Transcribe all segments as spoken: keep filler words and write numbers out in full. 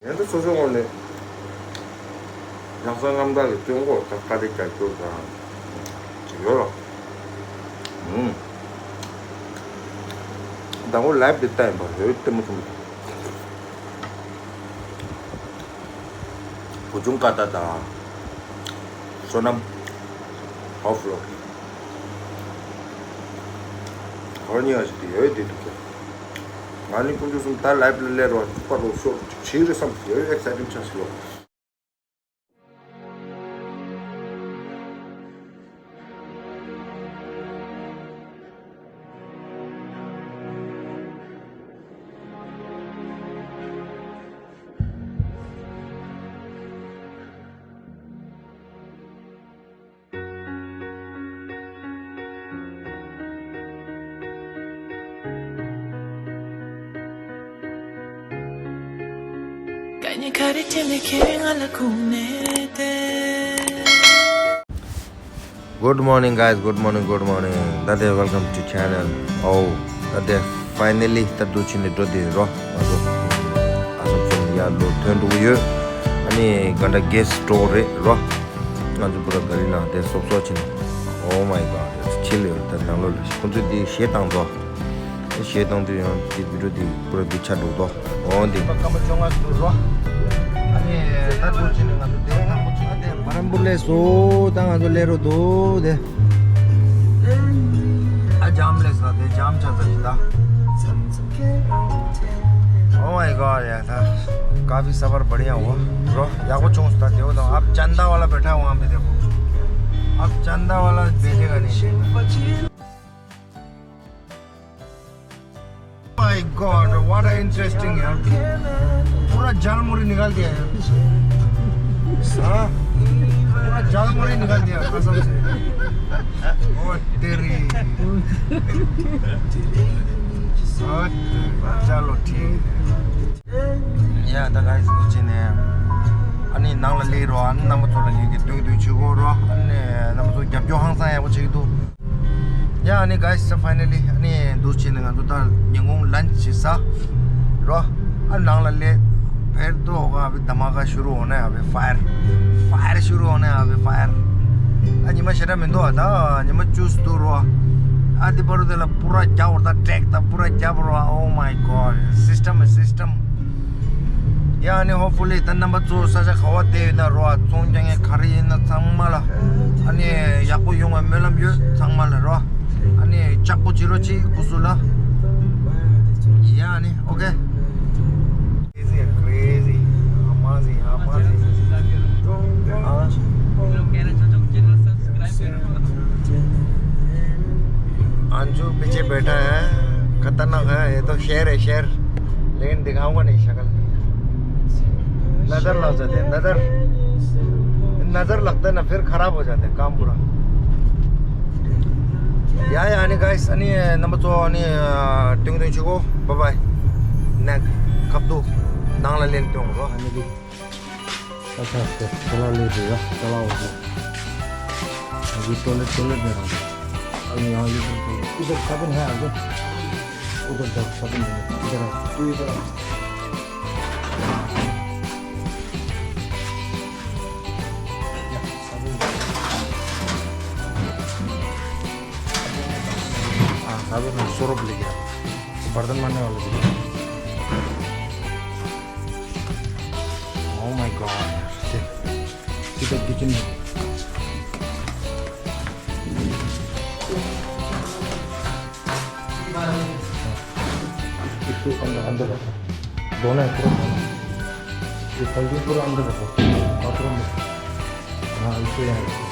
ཡང་ད་སོ་སོའི་ངོས་ནས་ལྷག་བསམ་རྣམ་དག་གི་སྟོན་གོ་ད་བཀའ་དྲིན་རྒྱག་རྒྱུ་དང་ཅིག་ཡོད་ལ། ཧུམ། ད་ངོ་ལའེབ་དེ་ལྟ་ཡིན་པ་ཡོད་ལྟད་མོ་ཆུང་མོ། བུ་ཆུང་ཀ་ད་དང་། བསོད་ནམས། ཧོ་ཕོ་ལོ། ཧོ་ཉི་ཨ་ཞིག་དེ་ཡོད་དེ་འདུག་གས། ང་ནི་ཀུན་སྤྱོད་གསུམ་ད་ལའེབ་ལ་སླེབས་རོགས་ཐུག་པ་རོགས་ཤོག་ཅིག་བྱེད་རེད་བསམ་ཡོད་ཨེག་སའི་ཊིང་ཆགས་སོང་། Good morning, guys. Good morning, good morning. ད་དེ་welcome to channel. Oh, ད་དེ་finally ད་དུ་ཕྱིན་ནས་འགྲོ་དེ་རོ། ང་ཚོ་ཨ་སམ་ཚོ་ཡར་ལོ་ཐོན་འགྲོ་གི་ཡོད། ཨ་ནི་ག་འདྲ་གེ་སི་འགྲོ་གི་རེད་རོ། ང་ཚོ་པུ་ར་ག་རི་ནང་དེ་སོབ་སོབ་ཕྱིན། Oh my God, chill ཡོད་ད་ནང་ལོགས་ལ་ཁོང་ཚོས་དེ་གཞས་བཏང་ཚོ། གཞས་བཏང་དུས་ཡང་དེ་བི་ཌིའོ་དེ་པུ་ར་དེ་ཆ་འགྲོ་དོ། འོ་དེ། སྐར་མ་བཅོ་ལྔ་འདུག་རོ། ཨ་ནི་ད་འགྲོ་ཕྱིན་ནས་ང་ཚོ་དེ་དང་པོ་ཕྱིན་ན་དེ་བྷ་རམ་པུར་སླེབས་སོང་། ད་ང་ཚོ་སླེབས་རོགས་འདུག་དེ། ཨ་ཇམ་ལས་ལ་དེ་ཇམ་ཆགས་ཚར་ཅི་ད། Oh my God, यार था काफी सफर बढ़िया हुआ। रो याको चोंस था देव तो आप चंदा वाला बैठा हुआ पे देखो। आप चंदा वाला भेजेगा नहीं। My God, what a interesting यार। पूरा जालमुरी निकाल दिया यार। हाँ? पूरा जालमुरी निकाल दिया कसम से। ओ तेरी। ओ तेरी। चलो ठीक है। ཡ་ད་ག་ཡིས་ཀུ་ཅི་ནས། ཨ་ནི་ནང་ལ་སླེབས་རོགས། ཨ་ནི་རྣམ་པ་ཚོ་ལ་ངེད་ཀྱི་སྟོན་སྟོན་བྱེད་དགོས་རོགས། ཨ་ནི་རྣམ་པ་ཚོ་རྒྱབ་སྐྱོར་ཧང་སང་ཡག་པོ་བྱེད་ཀྱི་འདུག་ཡ་ཨ་ནི་ག་ཡིས་ཕའི་ནལ་ལི་ཨ་ནི་འདུག་བྱས་ནས་ང་ཚོ་ད་ཉིན་གུང་ལན་ཆི་བྱེད་ས་རོགས། ཨ་ནང་ལ་སླེབས། ཕེར་དོ་ག་བི་དམ་ག་ཤུ་རུ་ཧོ་ན་ཡ་བི་ཕ་ཡར། ཕ་ཡར་ཤུ་རུ་ཧོ་ན་ཡ་བི་ཕ་ཡར། ཨ་ཉི་མ་ཞེ་དྲག་མི་འདུག་ཨ་ད་ཉི་མ་བཅུ་ཙམ་འདུག་རོགས། ཨ་དེ་བར་དུ་དེ་ལ་པུ་ར་རྒྱབ་བར་ད་ཊེག་ད་པུ་ར་རྒྱབ་རོགས། Oh my God, system is system. ཡ་ཨ་ནི་ཧོབ་ཕུ་ལི་ད་རྣམ་པ་ཚོ་ས་ཆ་ག་བ་བསྡད་ཡོད་ན་རོགས། ཚོང་རྒྱག་མཁན་ག་རེ་ཡིན་ན་ཚང་མ་ལ་ཨ་ནི་ཡག་པོ་ཡོང་བའི་སྨོན་ལམ་ཡོད་ཚང་མ་ལ་རོགས། ཨ་ནི་ལྕགས་པོ་བྱེད་རོགས་གྱིས་སྐུ་གཟུགས་ལ། ཡ་ཨ་ནི་ཨོ་ཁེ། Crazy, crazy, amazing, amazing. हाँ। अंजू पीछे बैठा है, खतरनाक है, ये तो शेर है, शेर। लेकिन दिखाऊंगा नहीं शक्ल। नजर लग जाते हैं, नजर। नजर लगता है ना, फिर खराब हो जाते हैं काम पूरा। ཡ་ཡ་ཨ་ནི་ག་ཡིས་ཨ་ནི་རྣམ་པ་ཚོ་ཨ་ནི་ཏུང་ཏུང་ཆུ་གོ། Bye bye. ནེག་ཁབ་ཏུ་ནང་ལ་ལེན་ཏུང་རོ། ཨ་ནི་གི་ས་ཆ་སྟེ་ཁ་ལ་ལེ་དེ་ཡ་ཁ་ལ་འོ་ཟོ། ཨ་གི་ཏོ་ལེ་ཏོ་ལེ་དེ་རང་། ཨ་ནི་ཡང་ཡུ་ཏུ་ཏོ་ལེ་ཨུ་ཏར་ས་བུན་ཧ་ཨ་གི་ཨུ་ཏར་ས་བུན་ཧ་ཨ་གི་ཨུ་ཏར་ཨུ་ཏར། हाँ, साबुन है, सौ रुपये लेके आओ। बर्तन मारने वाले भी। Oh my God, देख, सीधा किचन में। इसको अंदर, अंदर रखो। धोना है, पूरा धोना है। ये पलटी पूरा अंदर रखो, बाथरूम में। हाँ, इसको यहाँ रखो।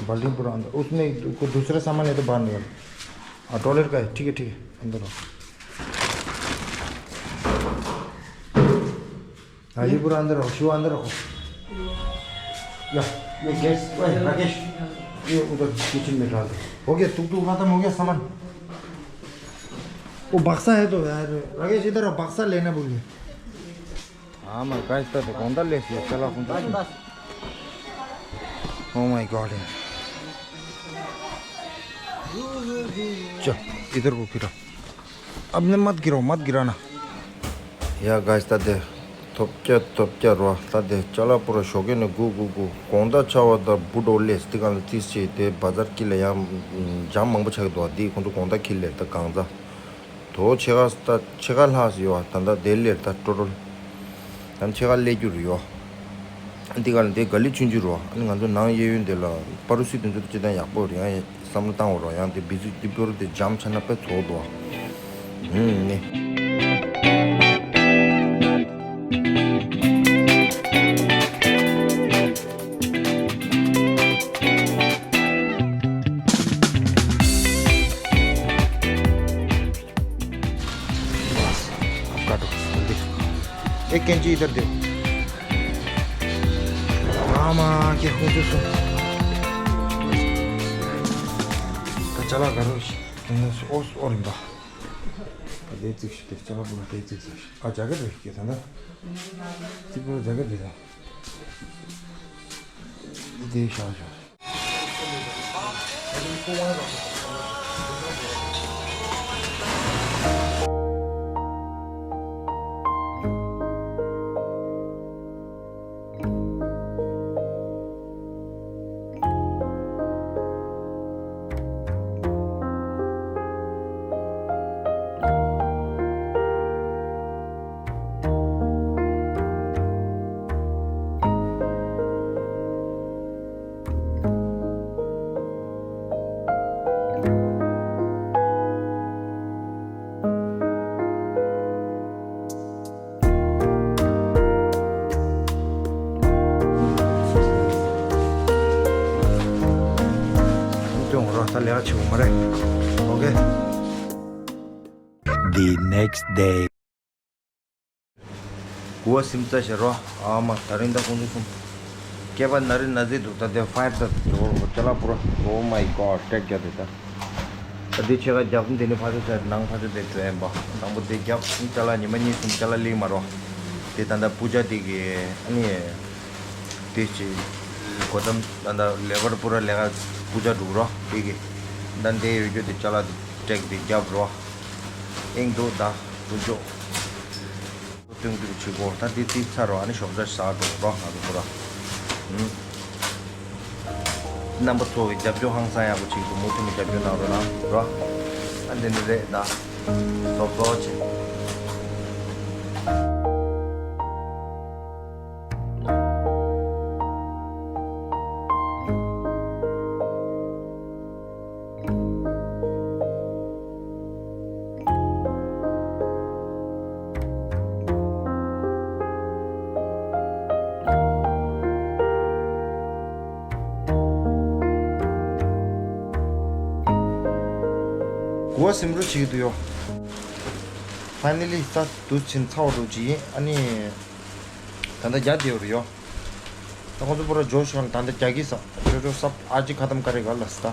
बाल्टी पूरा अंदर, उसमें कोई दूसरा सामान है तो बाहर निकाल। हाँ, टॉयलेट का है, ठीक है, ठीक है, अंदर रखो। हाँ, ये पूरा अंदर रखो, शिव अंदर रखो। या, ये गैस, ओए, राकेश, ये उधर किचन में डाल दो। हो गया, तुक तुक खत्म हो गया सामान। वो बक्सा है तो यार, राकेश इधर आओ, बक्सा लेना भूल गया। हाँ, मैं गाइस तो कौन सा ले सी, चला कौन सा। Oh my God यार। चल, इधर को फिरा। अब ने मत गिरो, मत गिराना। या गाइस, ད་དེ་ཐོབ་རྒྱ་ཐོབ་རྒྱ་རོ། ད་དེ་ཅ་ལག་པུ་ར་ཞོགས་ཀས་ནས་སྒུག་སྒུག་སྒུག་དགོང་དག་ཆ་བ་ད་བུ་འགྲོ་ལས་དེ་གང་ལ་ཏིས་ཆེ་དེ་བ་ཛར་ཀི་ལ་ཡང་འཇམ་མང་པོ་ཆགས་འདུག་དེ་ཁོང་ཚོ་དགོང་དག་ཁྱི་ལས་ད་གང་ཚ་དོ་ཕྱེད་ཀ་ད་ཕྱེད་ཀ་ལྷག་སི་ཡོ། ད་ད་དེ་ལས་ད་ཀྲོ་ཀྲོ་ད་ཕྱེད་ཀ་ལས་རྒྱུ་རུ་ཡོ། འདི་ག་ལ་འདི་ག་ལི་ཆུང་ཆུང་རོ། ཨ་ནི་ང་ཚོ་ནང་གཡས་གཡོན་དེ་ལ་པ་རུ་སི་དེ་ཚོ་སྤྱི་དང་ཡག་པོ་རེད། ཡང་བསམ་བློ་བཏང་བ་རོ། ཡང་དེ་བི་ཛི་དེ་པོ་རུ་དེ་འཇམ་ཆ་ན་དཔེ་ཚོགས་འདུག་ཨ་ནི། अब काटो, जल्दी। एक कैंची इधर दो। मामा के हो तो सुन। तो चला करो। ओस और इम्बा। दे चिक दे चला पूरा दे चिक। आ जगह रख के था ना। चिक पूरा जगह दे था। दे शा शा। ཅུང་རོ་ད་ལས་ཀ་བྱེད་དགོས་མ་རེད། ཨོ་ཀེ། The next day. གུ་བ་སིམ་རྩ་ཞེ་རོ། ཨ་མ་ད་རིང་ད་ཁོང་ཚོ་གསུམ་སྐེད་པ་ན་རི་ན་ཟི་འདུག་ད་དེ་ཕའི་ད་འགྲོ་ཅ་ལག་པུ་ར། Oh my God, སྐྲག་རྒྱག་དེ་ད། ད་དེ་ཕྱེད་ཀ་རྒྱབ་དེ་ནི་ཕ་ཚོ་ཚར་ནང་ཕ་ཚོ་དེ་འགྲོ་ཡན་པ་དང་པོ་དེ་རྒྱབ་ཅ་ལག་ཉི་མ་གཉིས་གསུམ་ཅ་ལག་ལིག་མ་རོ། དེ་ད་ད་པུ་ཇ་དེ་གི་ཨ་ནི་དེ་ཅི་གོ་ཏམ་ད་ད་ལེ་བར་པུ་ར་ལེ་ག་པུ་ཇ་འགྲུག་རོ་དེ་གི་ད་དེ་ཡོད་རྒྱུ་དེ་ཅ་ལག་དེ་སྐྲག་དེ་རྒྱབ་རོ། ཨིང་དུ་ད་དུ་ཅོ། སྟོན་དུ་ཆུ་གོ་ད་དེ་དེ་ཚར་རོ། ཨ་ནི་ཞོགས་ཇ་ཟ་འགྲོ་རོ་ང་ཚོ་པུ་ར། ཨུམ། རྣམ་པ་ཚོ་གི་རྒྱབ་སྐྱོར་ཧང་སང་ཡག་པོ་ཅིག་འདུག་མུ་མཐུད་ནས་རྒྱབ་སྐྱོར་གནང་རོགས་གནང་རོ། ཨ་འདི་འདི་རེད་ད། རྡོག་རྡོག་བྱེད། གུ་བ་སིམ་རུ་བྱེད་ཀྱི་འདུག་ཡོ། ཕ་ནི་ལི་ས་དུ་ཕྱིན་ཚ་བ་རུ་ཅི་ཡིན། ཨ་ནི་ད་ལྟ་རྒྱ་དེ་ཡོ་རུ་ཡོ། ད་ཁོང་ཚོ་པུ་ར་ཇོ་ཤང་ད་ལྟ་རྒྱ་གི་ས་ཇོ་ཇོ་སབ་ཨ་ཅི་ཁ་ཏམ་ཀ་རེ་ག་ལ་ས་ད།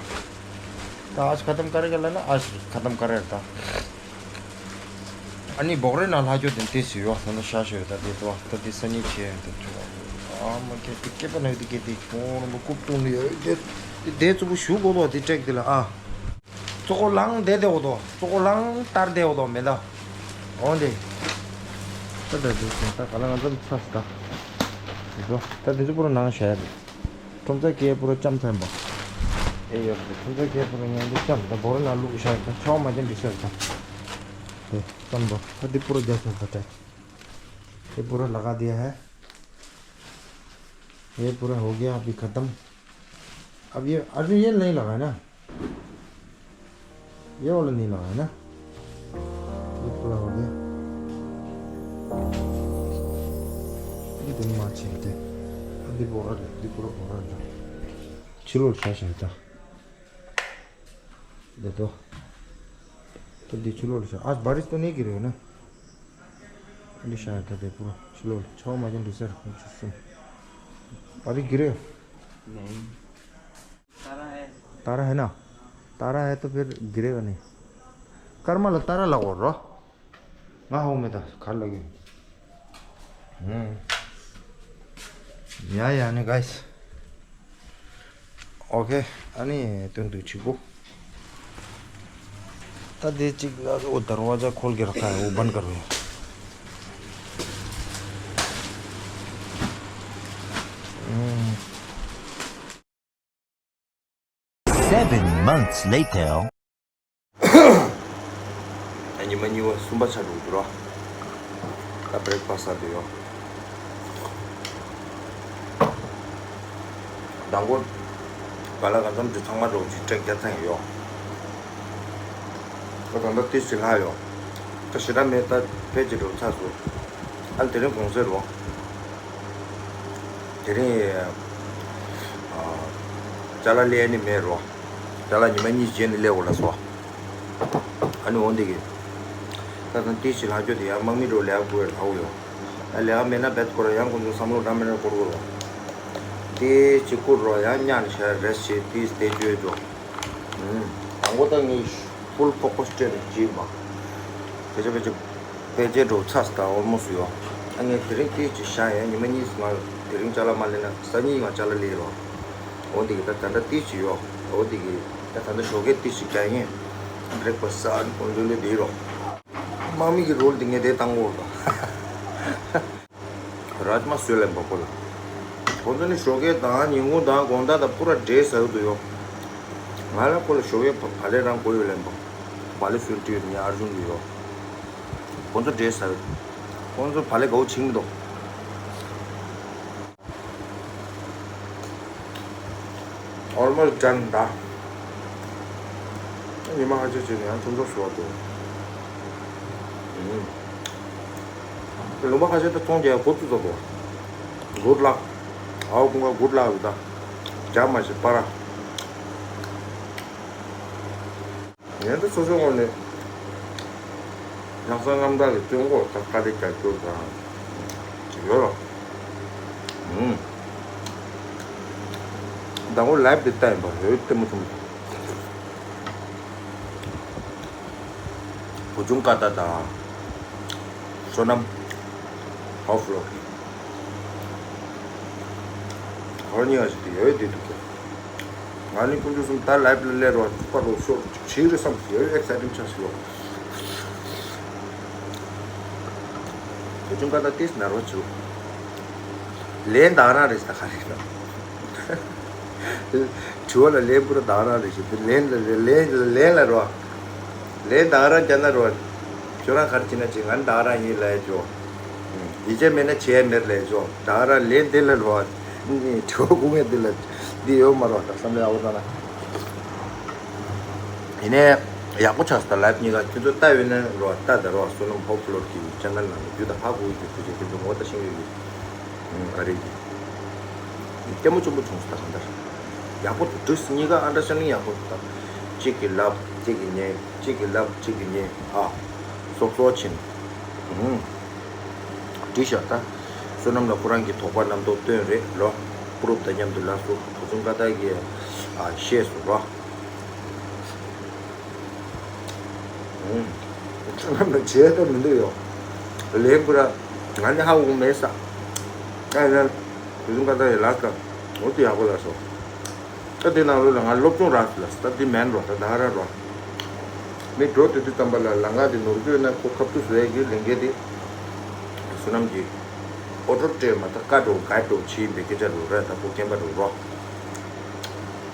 ད་ཨ་ཅི་ཁ་ཏམ་ཀ་རེ་ག་ལ་ན་ཨ་ཅི་ཁ་ཏམ་ཀ་རེ་ད། ཨ་ནི་བོག་རེ་ན་ལྷ་ཁྱོད་དེ་དེ་སི་ཡོ་ད་ལྟ་ཤ་ཤོད་ད་དེ་དོ་ད་དེ་ས་ཉིད་ཆེ་ད་ཆོ། ཨ་མ་ཁྱེད་དེ་སྐེད་པ་ན་ཡོད་དེ་སྐད་དེ་ཁྱོང་རུ་མ་རྐུབ་བཏུང་ནི་ཡོད་དེ་དེ་དེ་ཙུ་བུ་ཞུ་གོ་དོ་དེ་ཀྲེག་དེ་ལ་ཨ། ཙོ་གོ་ལང་དེ་དེ་འོ་དོ། ཙོ་གོ་ལང་ལྟར་དེ་འོ་དོ་མེ་ད། འོ་དེ། ད་ད་དེ་ད་ག་ལ་ང་ཚོ་ཚ་སི་ད། དེ་ཚོ་ད་དེ་ཚོ་པུ་ར་ནང་ཤ་ཡ་དེ། ཁྲོམ་ཚ་སྐད་པུ་ར་ལྕམ་ཚན་པ། ཨེ་ཡོད་རེད། ཁྲོམ་ཚ་སྐད་པུ་ར་ངན་དེ་ལྕམ་ད་བོ་ར་ན་ལུག་ཤ་ཡ་ད་ཆོག་མ་ཅན་འདི་ཤ་ཡ་ད། དེ་ལྕམ་པོ་ད་དེ་པུ་ར་རྒྱ་ཆེན་ད་དེ། དེ་པུ་ར་ལ་ག་དེ་ཧེ། ये पूरा हो गया अभी ख़त्म। अब ये अर्जुन ये नहीं लगाना। ये वाला नहीं लगाना। ये पूरा हो गया। ये दोनों अच्छे हैं। ये पूरा, ये पूरा, पूरा। चलो, अच्छा, अच्छा। देखो। तो दे चलो, अच्छा। आज बारिश तो नहीं गिरी है ना? लिशा था दे पूरा। चलो, छः मजे लिशा रखो, चुसुम। बारिश गिरे? नहीं। तारा है। तारा है ना? तारा है तो फिर गिरेगा नहीं। कर्मा ला तारा लगो रो। ང་ཧོ་མེད་ད་གར་ལ་གི། ཧུམ། ཡ་ཡ་ནི་གཱིས། ཨོ་ཁེ། ཨ་ནི་དོན་དུ་ཆིག་པོ། ད་དེ་གཅིག་ལ་འོ་དར་བ་ཇ་ཁོལ་གེ་ར་ཁ་འོ་བན་ཀར་བས། Seven months later. ཉི་མ་གཉིས་པ་གསུམ་པ་ཆགས་འགྲོ་གི་འདུག་ར། ད་བྷི་རེག་ཕ་སི་ཟ་འདོད་ཡོད། མདང་དགོང་བ་ལ་གང་འཚམ་ཅིག་ཚང་མ་འགྲོ་ཅིག་ཀྲེག་རྒྱག་ཚར་ཡོད། ད་ད་ལྟ་ཏིས་ཅིག་ལྷག་ཡོད། ད་ཞེ་དྲག་མེད། ད་ཕལ་ཆེར་འགྲོ་ཚར་སོང་། ཨ་ནི་དེ་རིང་གུང་སེང་རེད། དེ་རིང་ཨ་ཅ་ལག་ལེན་ནི་མེད་རོ། ཅ་ལག་ཉི་མ་གཉིས་རྗེས་ནས་ལེན་དགོས་ལབ་སོང་། ཨ་ནི་འོ་འདི་གི། ད་ད་ཏིས་ཅིག་ལྷག་རྒྱུ་དེ་ཡང་དམག་མི་འགྲོ་ལས་དགོས་ལབ་ཡོད། ཨ་ལས་ཀ་མེད་ན་བེད་སྐོར་ཡང་ཁོང་ཚོ་བསམ་བློ་འདྲ་མི་འདྲ་སྐོར་དགོས་རོ། ཏིས་ཅིག་བསྐུར་རོ། ཡང་ཉལ་ནས་ཞག་རེ་སི་ཊི་བྱེད། ཏིས་དེ་བཅོས་འགྲོ། ཨུམ། དང་པོ་ད་ངས་ཕུལ་ཕོ་ཀོ་སི་སྤྲད་ནས་བྱས་པ། ཕལ་ཆེར་ཕལ་ཆེར་ཕལ་ཆེར་འགྲོ་ཚར་སོང་། ད་ཨོལ་མོ་སི་ཡོད། ཨ་ངས་དེ་རིང་ཏིས་ཅིག་བཞག་ཡོད། ཉི་མ་གཉིས་ང་དེ་རིང་ཅ་ལག་མ་ལེན་ན་སང་ཉིན་ང་ཅ་ལག་ལེན་རོགས། འོ་འདི་གི་ད་ད་ལྟ་ཏིས་ཅིག་ཡོད། འོ་འདི་གི་ད་ད་ལྟ་ཞོགས་ཀས་ཏིས་ཅིག་རྒྱག་ཡིན། བྷི་རེག་ཕ་སི་ཟ་ནས་ལོས་ལོས་བསྡད་རོགས། དམག་མི་གི་རོལ་འདི་ངས་དེ་བཏང་དགོས་རོགས། རཱཇ་མ་བཟོས་ལེན་པ་ཁོ་ལ། ཁོ་ཚོ་ནི་ཞོགས་ཀས་དང་ཉིན་གུང་དང་དགོང་དག་དང་པུ་ར་འདྲེས་ཟ་གི་འདུག་ཡོ། ང་ལ་ཁོ་ལ་ཞོགས་ཀས་བ་ལས་རང་དགོས་ཡོད་ལེན་པ། བ་ལས་སུན་ཏིར་ཉ་ཨར་ཇུན་གི་ཡོ། ཁོ་ཚོ་འདྲེས་ཟ་གི། ཁོ་ཚོ་བ་ལས་དགའ་བོ་ཕྱིན་གི་འདུག Almost done ད། ཉི་མ་ཁ་ཤས་ཅིག་ནས་ཡང་ཁྲུམ་ཚོགས་སུ་བ་འདུག་ཨུམ། ལུང་པ་ཁ་ཤས་ད་ཚོང་རྒྱག་ཡ་འགོ་བཙུགས་ཚར་འདུག Good luck. ཨའོ་ཀུན་དགའ་good luck ད། རྒྱ་མ་ཞིག་པ་ར། ངས་ད་སོ་སོའི་ངོས་ནས་ལྷག་བསམ་རྣམ་དག་གི་སྟོན་གོ་ད་བཀའ་དྲིན་རྒྱབ་སྐྱོར་དང་ཡོད་རོགས། ཨུམ། ཟླ་བོ་ལའིབ་དེ་ལྟ་ཡིན་པ་ཡོད་ལྟད་མོ་ཆུང་། བུ་ཆུང་ཀ་ད་དང་། བསོད་ནམས། ཧོ་ཕོ་ལོ། ཁོ་གཉིས་ཀ་ཞིག་ཏུ་ཡོད་དེ་འདུག་གས། ང་ནི་ཀུན་སྤྱོད་གསུམ་ད་ལའིབ་ལ་སླེབས་རོགས་ཚུགས་པ་རོགས་ཤོར་ཅིག་བྱེད་རེད་བསམ་ཡོད་ཨེག་སའི་ཊིང་ཆགས་སོང་། དེ་ཅུང་ཀ་ད་ཏིས་ནར་བ་བྱེད། ལན་དང་རང་རེད་ད་ག་རེ་རེད། དྲི་བ་ལ་ལན་པུ་ར་དང་རང་རེད་ཞེས་དེ་ལན་ལ་ལན་ལ་ལན་ལ་རོ། ལན་དང་རང་རྒྱ་ན་རོ། ཁྱོད་རང་ག་རེ་བྱེད་ན་བྱེད། ང་ནི་དང་རང་ཡིན་ལབ་ཡ་ཅོ། ཡིད་ཆེས་མེད་ན་བྱེད་ཡ་མེད་ལབ་ཡ་ཅོ། དང་རང་ལན་དེ་ལ་རོ། དྲི་བ་སྐུ་ངལ་དེ་ལ་འདི་ཡོད་མ་རོ་ད་བསམ་བློ་ཡག་པོ་བཏང་ན། ཡིན་ནའི་ཡག་པོ་ཆགས་སོང་། ད་ལའིབ་གཉིས་ཀ་ཁྱོད་ཚོ་ལྟ་ཡོད་ན་རོ་ལྟ་ད་རོ། བསོད་ནམས་ཧོ་ཕོ་ལོ་གི་ཅེ་ནལ་ནང་ལ་རྒྱུ་དང་ཧ་གོ་གི་ཁྱོད་ཚོ་ཁྱོད་ཚོ་ངོ་ལྟ་ཤེས་ཀྱི་ཡོད། ཨ་རེད་ཀྱི། ལྟད་མོ་ཆེན་པོ་བྱུང་སོང་ད་གང་ལྟར། ཡག་པོ་འདུག་འདྲིས་གཉིས་ཀ་ཨན་ཌར་སི་ཊེན་ཌིང་ཡག་པོ་འདུག་ད། གཅིག་གིས་ལབ་གཅིག་གིས་ཉན། གཅིག་གིས་ལབ་གཅིག་གིས་ཉན། ཨ། སོབ་སོབ་ཕྱིན། ཧུམ། འགྲིག་ཤག་ད། བསོད་ནམས་ལ་ཁོ་རང་གི་དོགས་པ་རྣམ་རྟོག་བཏོན་རེད་ལོ། པུ་རུབ་དང་མཉམ་དུ་ལབ་སོང་། བུ་ཆུང་ཀ་ད་གིས་ཨ་བཤད་སོང་རོ། ཧུམ། བསོད་ནམས་ལ་བྱས་ད་མི་འདུག་ཡོ། ལན་པུ་ར་ང་ནི་ཧ་གོ་མེད་ས། ཨ་ཡ། བུ་ཆུང་ཀ་ད་ཡི་ལགས་ཀ་འོ་དེ་ཡག་པོ་ལབ་སོང་། ད་དེ་ནང་ལོགས་ལ་ང་སློབ་སྦྱོང་རག་སོང་ལ་ད་དེ་མེན་རོ་ད་ད་ག་ར་རོ། མི་འགྲོ་དུས་དུས་ཙམ་པ་ལ་ལམ་ཁ་དེ་ནོར་གྱི་ཡོད་ན་ཁོ་ཁ་ཐུག་བཟོ་ཡ་གི་ལས་འགན་དེ། བསོད་ནམས་ཀྱིས་ཨོ་ཊོ་སྤྲད་མ་ཐག་ཀ་འགྲོ་ག་འགྲོ་བྱེད་པའི་སྐད་ཆ་རུ་ར་ད་ཁོ་རྐྱེན་པ་རུ་རོ།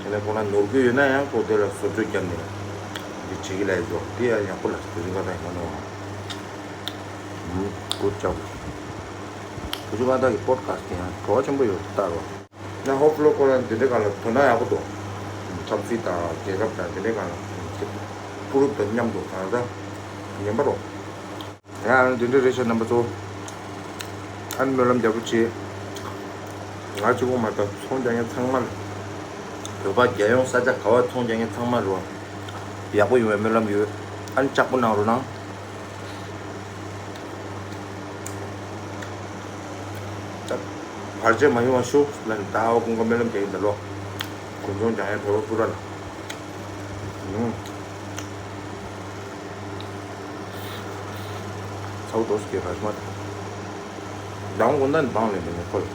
དེ་ནས་ཁོ་ན་ནོར་གྱི་ཡོད་ན་ཡང་ཁོ་དེ་ལ་བཟོ་བཅོས་བརྒྱབ་ནས་འདི་བྱེད་ཀྱི་ལས་རོ་དེ་ཡང་ཡག་པོ་ལ་དུས་ཚོད་ཀ་ད་ཡང་མ་ནོར་བ། གུར་ཅག་དུས་ཚོད་ཀ་ད་གི་པོ་ཌི་ཁ་སི་ཊི་དེ་ཡང་བྲོ་བ་ཆེན་པོ་ཡོད་ལྟ་རོ། ན་ཧོ་ཕོ་ལོ་ཁོ་རང་འདི་འདྲའི་སྒང་ལ་དོ་སྣང་ཡག་པོ་འདུག་ཆབ་སྲིད་དང་རྒྱལ་ཁབ་དང་འདི་འདྲའི་སྒང་ལ་པུ་རུབ་དང་མཉམ་དུ་གང་ལྟར་ཉན་པ་རོ། ཡང་འདི་འདྲའི་རེད་ཤག་རྣམ་པ་ཚོ། ཨ་ནི་སྨོན་ལམ་རྒྱག་པོ་བྱེད། ང་གཅིག་པོ་མ་གཏོགས་ཚོང་རྒྱག་མཁན་ཚང་མ་ལ། བོད་པ་རྒྱལ་ཡོངས་ས་ཆ་ག་བ་ཚོང་རྒྱག་མཁན་ཚང་མ་རོ། ཡག་པོ་ཡོང་བའི་སྨོན་ལམ་ཡོད། ཨ་ནི་ལྕགས་པོ་གནང་རོགས་གནང་། ད་བར་ཆད་མ་ཡོང་བ་ཤོག་ལ་ནི་ད་ཨོ་ཀུན་དགའ་སྨོན་ལམ་རྒྱག་གི་འདུག་ལོ། དགུན་ཚོང་རྒྱག་ཡ་བོད་པ་སྤུ་ར་ལ། ཨུམ། ཚ་བོ་དོ་སི་ཀེ་ར་ཤ་མ། ཡང་དགོང་དག་ནི་བང་ལེན་པའི་ནི་ཁོ་ལ།